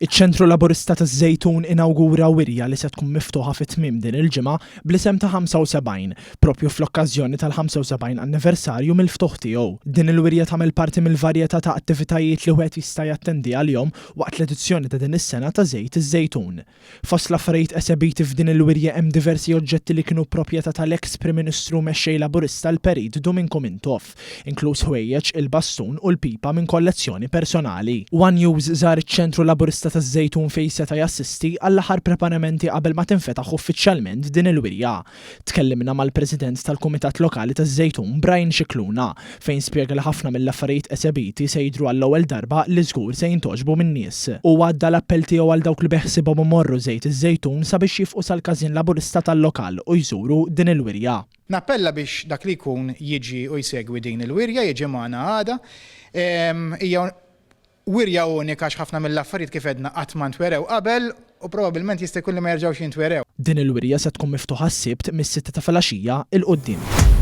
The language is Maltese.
Iċ-Ċentru Laburista taż-Żejtun inawgura wirja li se tkun miftuħa fi tmiem din il-ġimgħa bl-isem ta' 75, proprju fl-okkażjoni tal-75 anniversarju mill-ftuħ tiegħu. Din il-wirja tagħmel parti mill-varjetà ta' attivitajiet li wieħed jista' jattendi għalihom waqt l-edizzjoni ta' din is-sena ta' Żejt iż-Żejtun. Fost l-affarijiet esebiti f'din il-wirja hemm diversi oġġetti li kienu proprjetà tal-eks Prim Ministru u Mexxej Laburista l-Perit Duminku Mintoff, inkluż ħwejjeġ, il-bastun u l-pipa minn kollezzjoni personali. One News żar iċ-Ċentru Laburista taż-Żejtun fejn seta' jassisti għall-aħħar preparamenti qabel ma tinfetaħ uffiċjalment din il-wirja. Tkellimna mal-President tal-Kumitat Lokali taż-Żejtun Brian Scicluna fejn spjega li ħafna mill-affarijiet esebiti se jidhru għall-ewwel darba li żgur se jintgħoġbu min-nies. Huwa għadda l-appell tiegħu għal dawk li beħsiebhom imorru Żejt iż-Żejtun sabiex jifqu sal-Każin Laburista tal-lokal u jżuru din il-wirja. Nappella biex dak li jkun jiġi u jsegwi din il-wirja, jiġi magħna għada. Hija Wirja unika għax ħafna mill-affarijiet kif għedna qatt ma ntwerew qabel u probabbilment jista' jkun li ma jerġgħux jintwerew. Din il-wirja se tkun miftuħa s-Sibt mis-sitta ta' filgħaxija 'l quddiem.